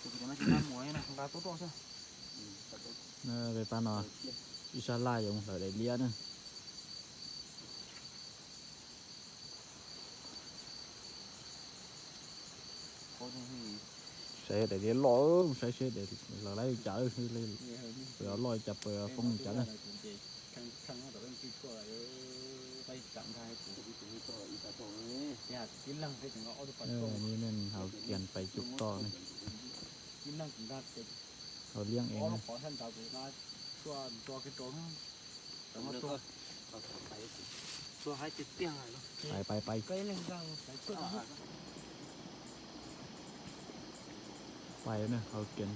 Peb pab no ib sab laj yuav mus hlawv daim liab na. Saib daim liab loj, saib seb hlawv laib li cas, puas loj li cas, puas foob li cas na. Neb haus kiag pais cug toj ne, haus liab ev na. Pais, pais, pais. Pais na, haus kiag.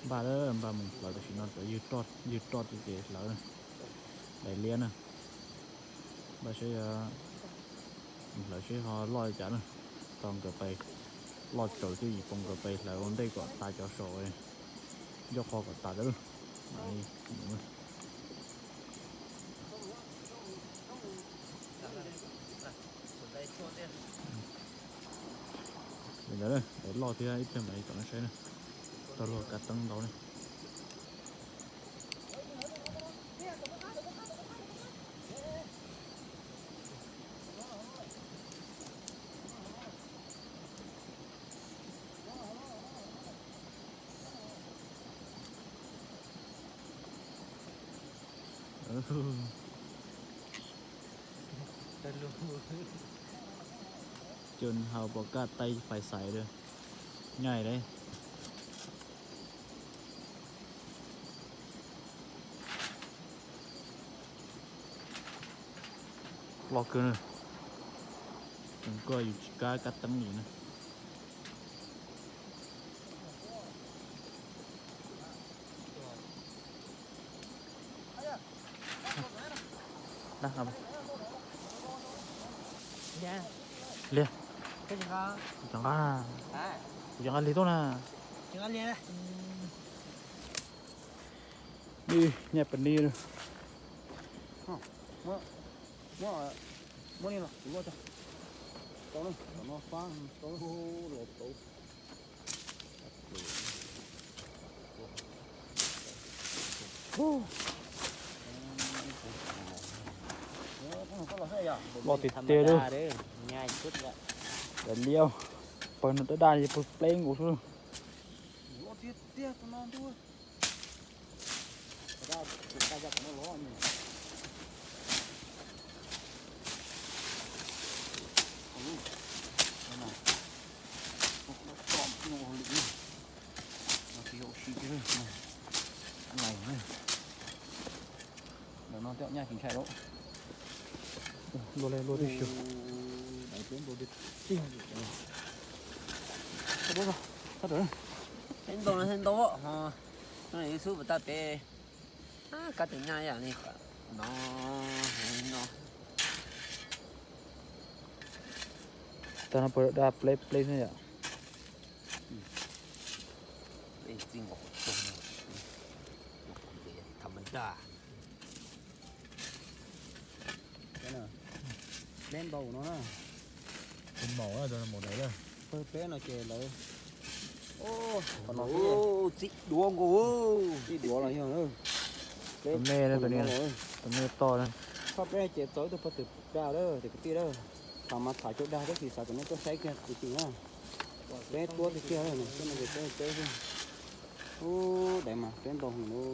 Npaj, npaj mus hlawv tam sim no, ywg roj ces hlawv na. Daim liab na. Npaj seb, hlawv seb ho loj li cas na. Tau nkawd pais loj tsaws thiab, yim poob nkawd pais hlawv ua ntej kom tas cov saum, ncauj qhov kom tas lawm. Li ntawd, daim loj thiab ib pliag mam li tom nej saib na. Tau luag kav teeb ntau ne. Cov haus pom kaj taij fais xais lawm, nyaij lawm. Loj kawg na, tseem koj yus tsis kav kav teeb li na. Liag, kuv cov nqa, kuv cov nqa lig tuaj na. Nyaij pas ni. Muab, muab li los kuv luaj tso. Tau na, tom no fab tau los tau. Loj tiag tiag li. Daim liab pawg no daj daj li pawg pleeb nkaus xwb. Ntawm no tej nyaj tsis ntshai lawm. Luaj li luaj tib si. Thiab ntau thiab ntau, no xub pas tag peb kab tes nyaj yam li no, no. Tag no puas daj pleb pleb xwb yom. Pleb txij nkaus qhov rooj, tham ma daj. Pleb npaum no na. Maum, maum daim. Pawg pleb no ces lawv, qhov no txij duav nkaus, txij duav los yog, pleb tus me toj na. Txhob pleb ces txaus ib tug pov twm dag lawm cov kwv tij lawm. Tham mas tham cov dag tab sis xav kom nej tuaj saib kiag tus twg na. Pleb tuab tiag tiag, peb no ces peb pleb xwb. Ub, daiv mas peb ntau heev lauj.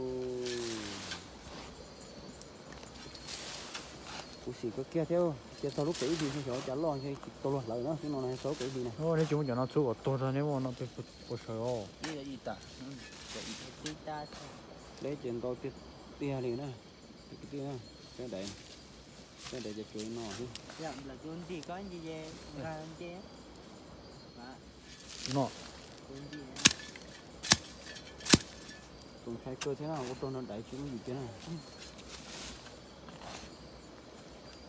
Kuv xim kawg kiag thiab, cia txog lub kaum ib hlis xyov cas loj ntshe tsis tau luag hlawv na, xwb no txog lub kaum ib hlis na. Neb tsis muab cov no txhub kom tuag rau neb muaj no peb puas sawv os. Deb ces ntau tiag tiag li na. Tus kwv tij na, peb daiv, peb daiv ces tsuas li no xwb. No. Txaus ntshai kawg thiab na, ua rau no daiv tsis muaj yim tiag na.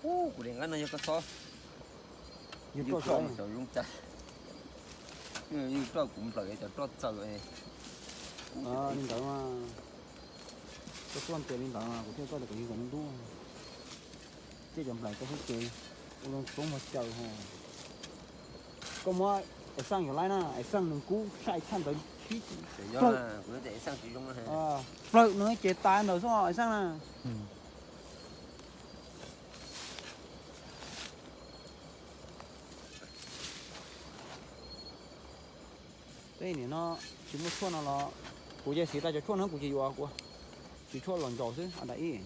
Ub, kuv li nqaij no yog koj txhob, yus roj mas xyov zoo cas, yus roj kuv nplawm cov roj txaws. Li ntawd mas, koj tuaj ntes li ntawd mas kuv thiaj koj tias kuv yug kom ntub. Tej cov nplawm koj xub ces ua loo txoob mos caws ho. Koj muab Es Xaj yuav laib na, Es Xaj nws kub sai tshaj ntawd. Plawg no ces tas ntawd xwb Es Xaj na. Tej niam no tsis muaj tshuaj no los kuv ces siv tas cov tshuaj no kuv ces yuav kuv tsis tshuaj los ntsaum xwb a da ib.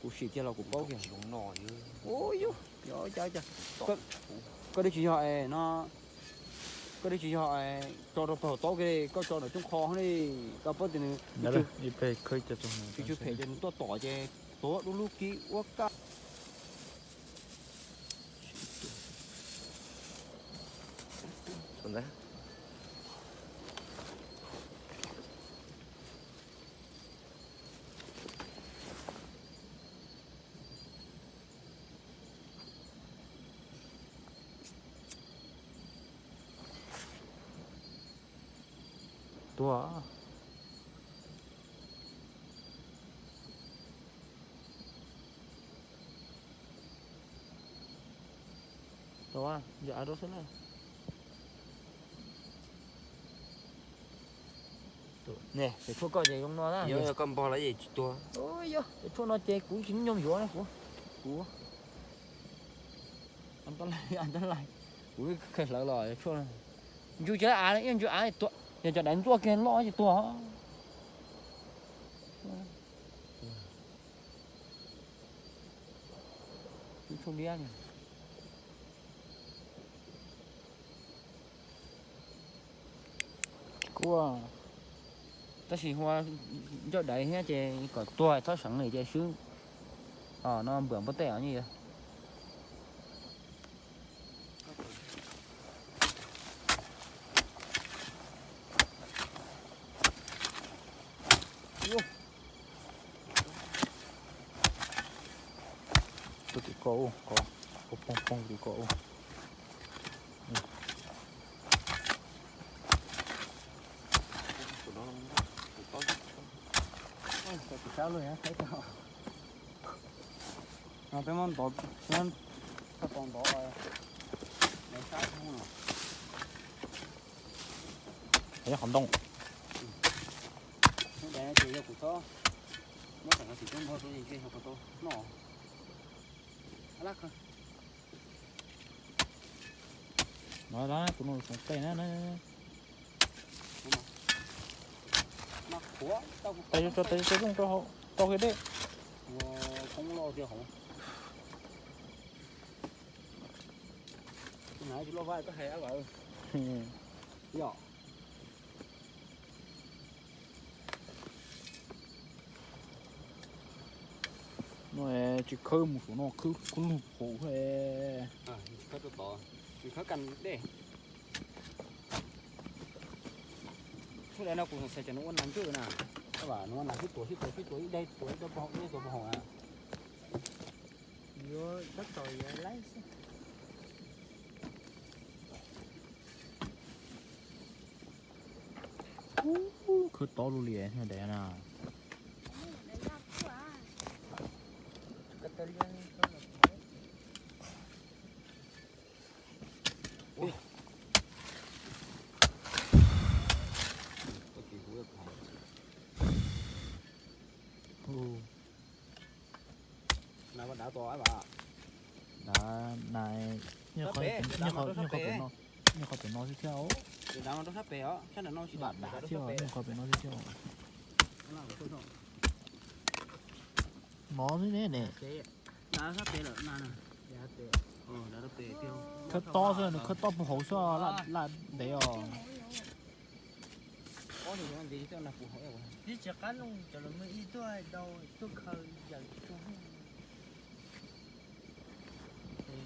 Kuv sim kiag los kuv paub kiag. Ua yus, cas cas koj twb tsis yog es no, koj twb tsis yog es tso rau pem taub kiag li, koj tso ntawm rooj qho li, koj paub tias nws tsis tsw phem ces nws tuaj tom ces tuav du lug kiag ua kaj. Tuag. Tau, yog av rau xwb na. Cov tshuaj koj ces zoo no na. Yog koj npog lawm ces tsis tuag. Yog cov tshuaj no ces kuv tsis nyob yuav na kuv. Kuv, kuv khaws hlawv los cov tshuaj no. Ntsw ces av, ib ntsw av tuag, yog cov daim ntsuab kiag loj ces tuag. Tshuaj liab li. Kuv, tab sis hu ncauj daiv thiab ces kom tuag txhob seev li ces swb. No npam npua tej os nyuj yog. Tus tim ko ua, ko poob poob tim ko ua. No peb muab ntov, peb muab tau ntov, ntov sab dhau no. Qhov ntoo. Hnub ntawd ces yog kuv txhob muab tseem no tsis tub npog rau ntshe ho puas tau noj. No na, tus no xoom pes na. Tais tso, tais tso rooj rau hauv, rau hauv dej. Ua poob loj tiag hauv. Tus na tsis loj vaj koj hais ab vam. Yom. No tsis khawb mus saum no khawb kub lug pum. Tsis khawb tuaj tod, tsis khawb kas dej. Txhua daim no kuv xav cov no ua nas ntswj na. Ab vam, no nas sib tuav sib tuav sib tuav ib daim tuav ib daim pog ib daim tuav pog hauv na. Yuav tab tom yuav laib xwb. Khawb tob lug li daim na. Dav, dav, nyob qhov pem no xwb thiab. Dav, dav thiab, nyob qhov pem no xwb thiab. No xwb ne ne. Khawb tob xwb, nws khawb tob puag hauv xwb, laj ntev os. Ib tsis qab no cov lus me ib tuaj dau tuaj khaws yawm tuaj.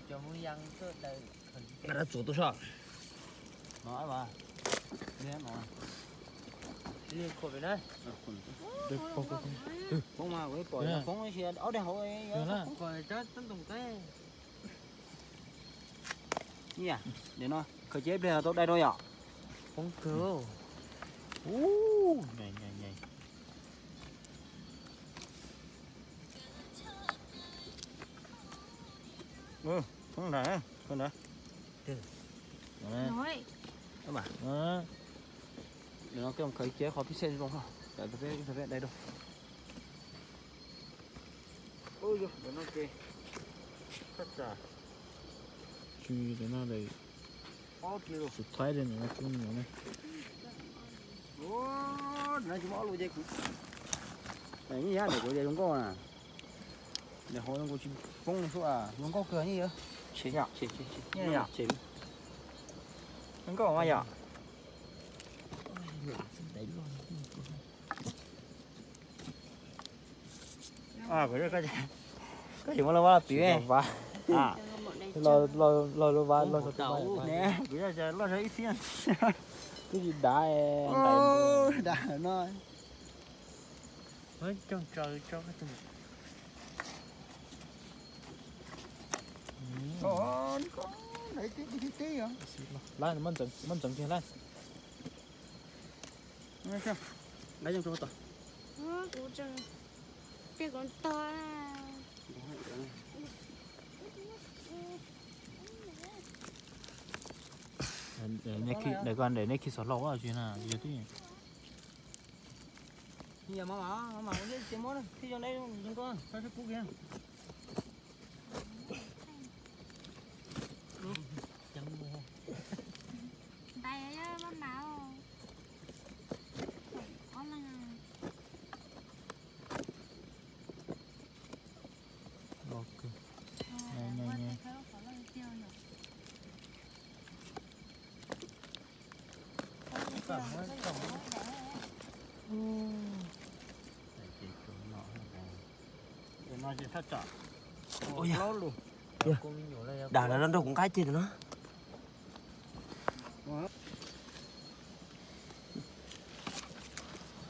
Cov mus yas tuaj daws khaws. Txuas tuaj soj. No ab vas. Li khuam pem na. Poob mas pom poob si ob daim hauv. Khuam tab tab ntoos teb. Niam, nim no khaws ceb pliag tau dai rau yom. Poob kawg. Ub, nyem nyem nyem. Poob nrad, poob nrad. Ntawm no koj khaws cia qhov pib xej zoo, peb dai rau. Ntawm no ces, ntawm no ces, tus thaib no tub no ne. Ub, no tsis muaj ob lus ces kuv, ib yam li kuv tias zoo nkauj na. Nws hauv kuv tsis poob li xwb, zoo nkauj kawg ne. Zoo nkauj mas yom. Koj yuav muab lub vab los piv, los lub vab los, kuv loj ib txhib, twb tsis dav, dav no. Lawv muab ntxeev kiag lawm. Nqa yeej rau tom. Kuv tseem, kuv tog. Daim ko daim nej khi xov laus tsis na, yog twb Dag lawv nrog kuv nqa ceg ntawm no.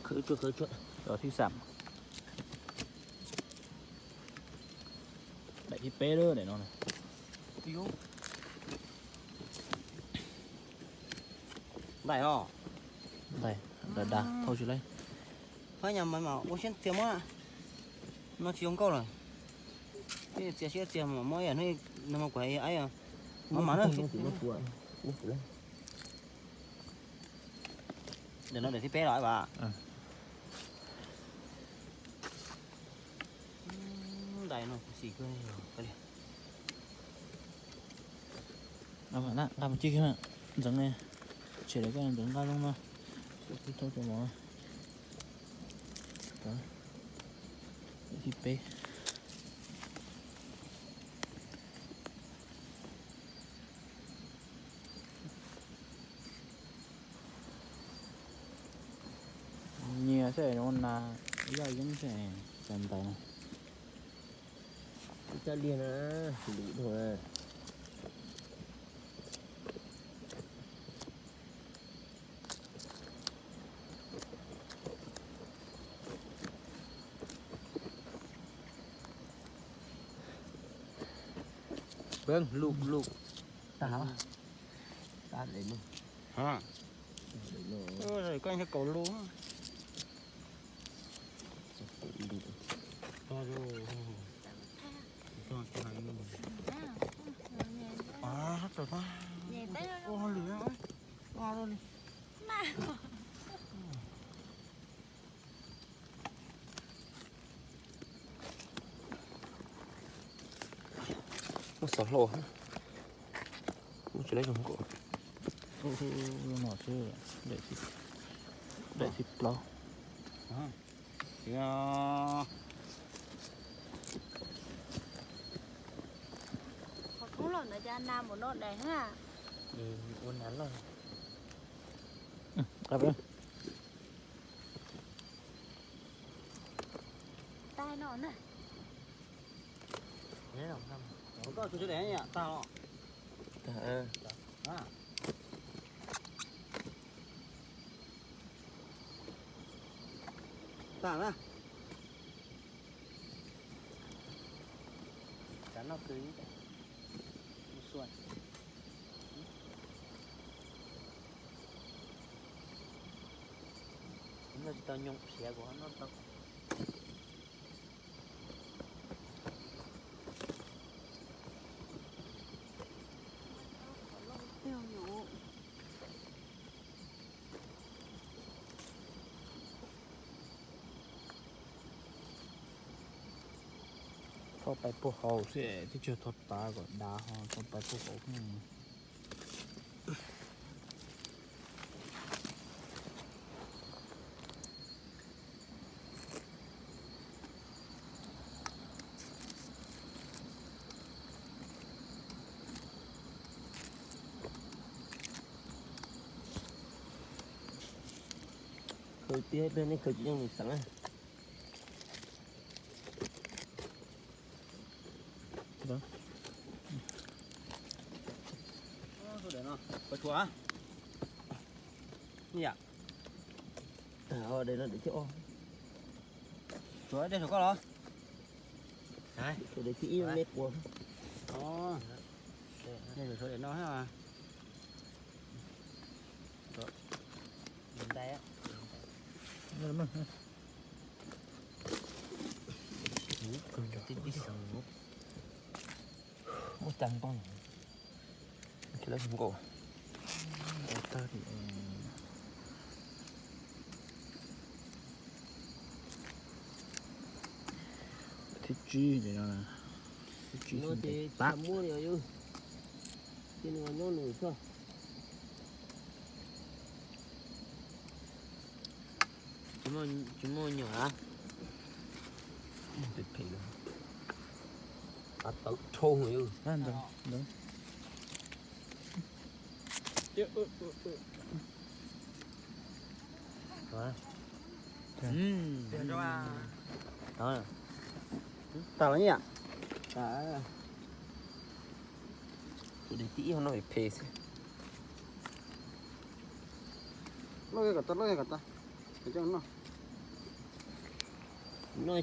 Khwv tsuag khwv tsuag. Cov thib xam. Daim thib peb lawm daim no. Ntais os. Ntais, dag, thauj tsis laib. Phab nyas mas ua siab txias muab, no tsis zoo nkauj lawm. Txias siab txias mas muab ib yam no mas kuv hais aib, maj mam na. Daim no daim thib peb los vas. Ntais no kuv xim kawg li. Nqa mus ci kawg, ntxeev, tshem lawm koj ntxeev nqa zoo no. Kuv thauj cov mov. Daim thib peb. Nyias xwb, ua nas yaj yeeb xwb, txais ntais no. Ib caj liag na, lus dhau na. Lus, lus. Tag, tag lawm no. Koj kaus lus. Muab xov hlau, muab tsis laib zoo nkauj. No xwb, daim thib plaub. Qhov thoob los ntawd cas nas npaum no daim na. Ua nas loj. Tag no na. Koj tus sawv daws tag os. Tag na. Tsav noj kws ib, mus xua. Noj tsis tau nyoos siav kuv ho noj tau. Pais puag hauv xwb, tib tsuag thov tav kom dav ho tau pais puag hauv. Khaws tiag, nej khaws tsis yeej nws xeev. Tshuav dej saum koj los? Tshuav dej thib ib me quas. Dej saum sawv daws no. Muab cag npoo. Nkaus. Thib tsib, thib tsib no ces tsis muaj li os yus. Ces nws nyob nws xwb. Tsis muaj nyuam. Phem phem, av tawv dhau yus. Tag los ib yam. Tus dej tib ib no phem phem xwb. Loj kom tau, loj kom tau. No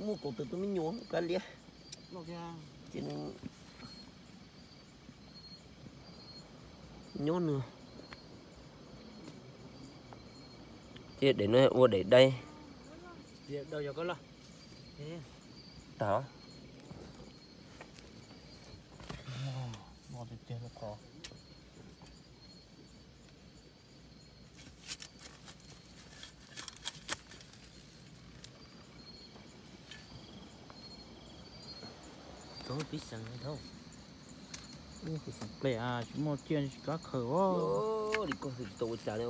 muaj kaum tawm tus me nyuam kav liam. Ces nws nyob nws. Ces daim no ua daim dai. Tag. Tib xeem ple, tsis muaj ciaj tsis kav khaws os. Li koj tsis tau ua cas li.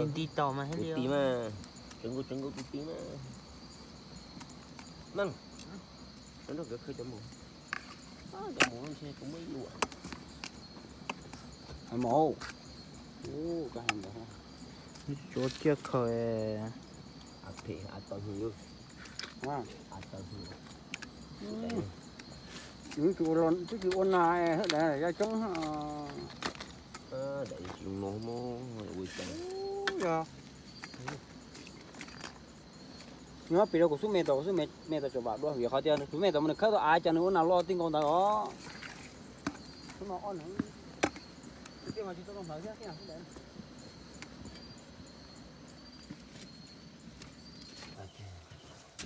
Nti tau mas thiaj li. Kuv tis mas, tseem nkaus tseem nkaus kuv tis mas. Neej, sawv nrog nkawd khaws cov mus. Cov mus ntshe kuv muab ib luam. Hais mus. Tsuav ciaj khaws. Av phem av tawv hwv. Av tawv hwv. Twb tsis ua nas, daim ya coob. Daim tsis no mus ua cas. Nyob pem rau kuv xub me tau, kuv xub me tau tsav vam dua vim qhov tias kuv me tau mas nws khawb tau av cas nws ua nas loj tij nkaus ntawd os.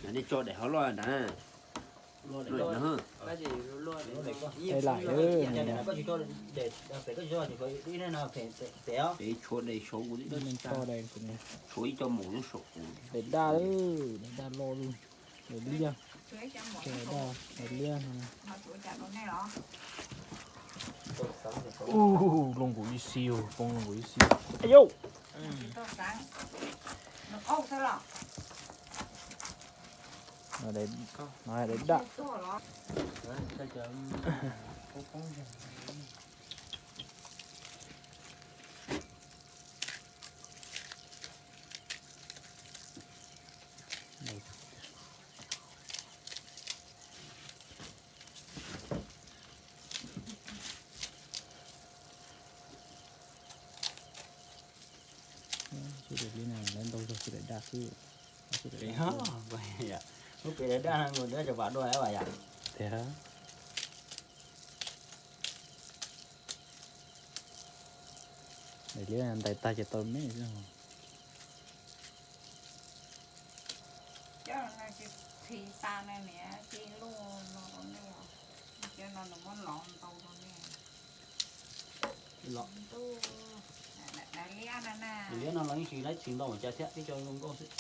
Nej tso daim hov loj nrad. Lam, pem tshuav daim saud, tshuav ib co mus lub saum kuv. Daim daj, daim daj loj lug, daim liab, daim daj, daim liab no. Ub, loo nkaus ib xib, poob loo nkaus ib xib. Yau, no daim daj. Lub pem daim daj no mus ntawd cov vam dua vam yam. Tiag. Daim liab ntais tag ces tau me xwb. Cov no tsis txi tas na niam, txi luj no rau nej os. Cov no nws muab lov ntau rau nej. Daim liab no los yeej tsis laib txi ntau cas thiab, tib co zoo nkauj xwb.